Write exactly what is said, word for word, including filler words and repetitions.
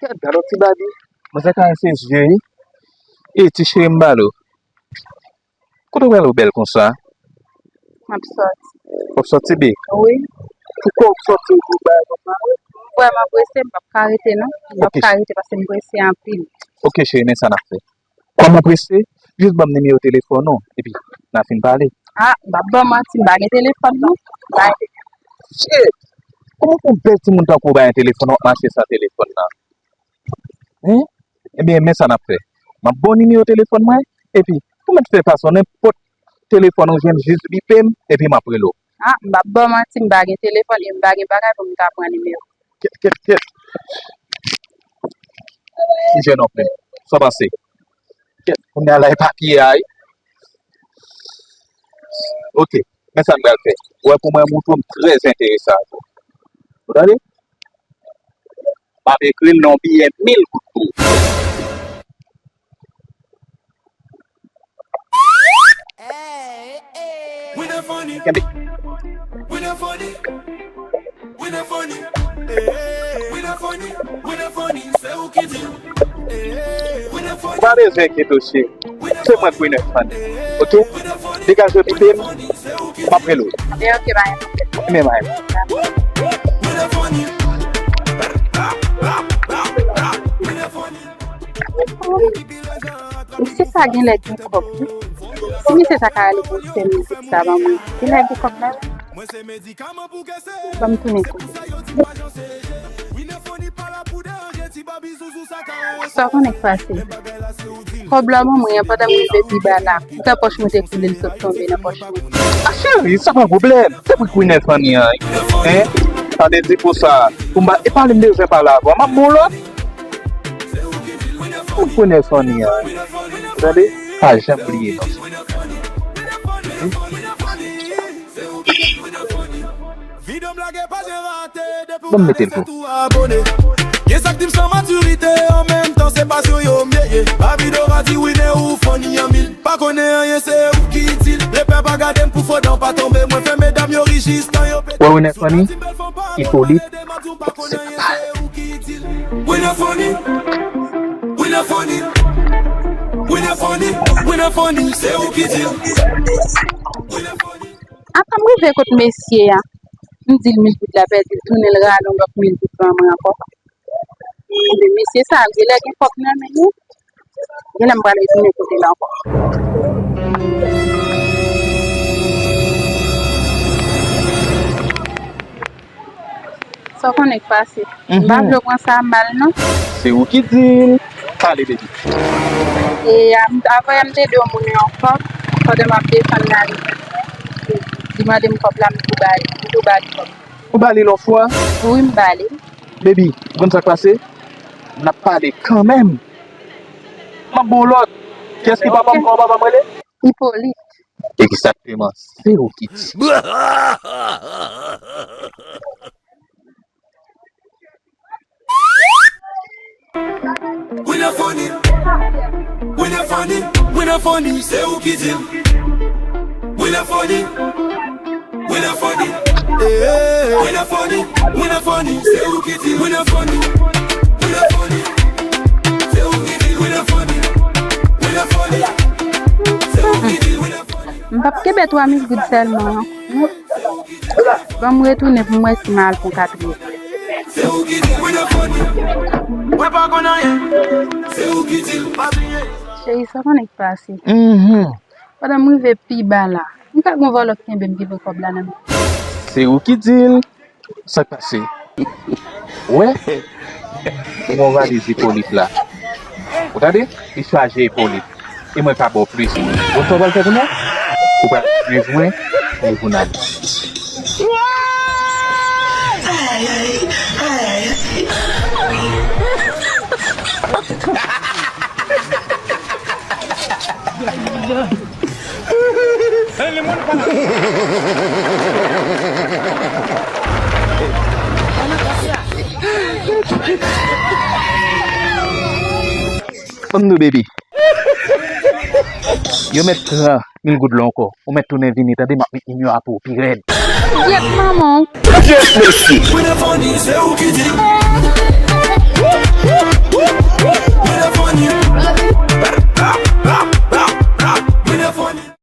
Gad yon ti babi. Mwen se karese zye wi. E ti cheri m ba lo. Kote w prale w bèl konsa? M ap sòti. W ap sòti, be? Wi. Poukò w sòti w pou bagay konsa? M vrèman prese, m p ap ka rete non. M p ap ka rete paske m prese anpil. Ok, cheri, men sa n ap fè. Kòm ou prese, jis ban m nimewo telefòn ou, epi n a fin pale. A, m p ap ba w manti, m pa gen telefòn non. M pa gen telefòn. Shit! Kòman pou yon bèl timoun tankou w bay yon telefòn, w ap mache san telefòn nan? Hen? Ebyen, men sa n ap fè. M ap ba w nimewo telefòn mwen, epi ou mèt fè pa sou nenpòt telefòn ou jwenn, jis bipe m, epi m ap rele w. A, m p ap ba w manti, m pa gen telefòn e m pa gen bagay pou m ta pran nimewo. Kèt, kèt, kèt. Ou jèn anpil. Sa w panse? Kèt, kounye a la e papye a wi. Ok, men sa n pral fè. Ou wè pou mwen montre w m trè enterese avè w. Ou tande? M ap ekri l nan yon biyè mil goud pou ou. Kenbe. Ou pa bezwen enkyete w, cheri. Se mwen k winner fan. Ok? Degaje w kite m, m ap rele w. E ok, bye. Men bye. Misye sa genlè gen kòb wi. Si misye sa ka ale pou l fè mizik sa ban mwen, genlè gen kòb la. Ban m tounen kote. Sa w konnen k pase? Kòb la ban mwen an, pandan m rive pi ba la, m fè pòch mwen te koule, l sot tonbe nan pòch mwen. A cheri, sa pa pwoblèm. Se pou Queen Fanny an, hein? Tande di pou sa, pou m ba, e pale m bezwen pale avè w. M ap bon lòt. Pou Queen Fanny an, hein? Tande? Pa janm bliye non. Ban m mete l pou. Gen sa k di m san matirite, an menm tan se pasyon yo m ye. Baby Dora di wi, men ou funny an mil. Pa konnen anyen, se ou ki di l. Lepè pa gade m pou fo dan pa tonbe. Mwen fè medam yo ri jis tan yo pete. Wè, ou nèk funny, Ipolit, se pa l. Wi, nan funny. Wi, nan funny. Wi, nan funny. Wi, nan funny, se ou ki di l. Wi, nan funny. Apa m rive kot mesye a, m di l mil goud la pèdi, l tounen l rale yon lòt mil goud ban mwen ankò. Ebyen, mesye sa a, genlè gen kòb nan men li. Genlè m pral retounen kote l ankò. Sa w konnen k pase? M pa vle w pran sa mal non. Se ou ki di l. Pale, baby. E a, m, avanyè m te dwe yon moun yon kòb, pandan m ap desann lari, li mande m kòb la, m tou ba li, m tou ba li kòb. Ou ba li lòt fwa? Wi, m ba li. Baby, ou konn sa k pase? N ap pale kanmenm. M ap ba w lòt. Kiyès ki papa m, kòman papa m rele? Ipolit. Egzakteman, se ou ki di. Wi, nan funny. Wi, nan funny. Wi, nan funny, se ou ki di l. Wi, nan funny. Wi, nan funny. Eh, wi, nan funny. Wi, nan funny, se ou ki di l. Wi, nan funny. Wi, nan funny. Se ou ki di l. Wi, nan funny. Wi, nan funny. Se ou ki di l. Wi, nan funny. M p ap kenbe twa mil goud sèlman non. Ban m retounen pou m wè si m al pou katriyèm. Cheri, sa konnen k pase? Mhm. Pandan m rive pi ba la, m ka gen yon vòlò k kenbe m ki pran kòb la nan men. Se ou ki di l. Sa k pase? Ou wè? Ou wè valiz Ipolit la. Ou tande? Li chaje Ipolit. E mwen ka ba w plis. Ou konn sa w pral fè kounye a? Ou pral jwenn mwen, mwen pou n ale. Ban m di w, baby. Yo mèt pran mil goud la ankò. Ou mèt tounen vini, tande, m ap met nimewo a pou ou pi rèd. Gyèt manman w. Gyèt mesye. Mwen nan fanmi, se ou ki di.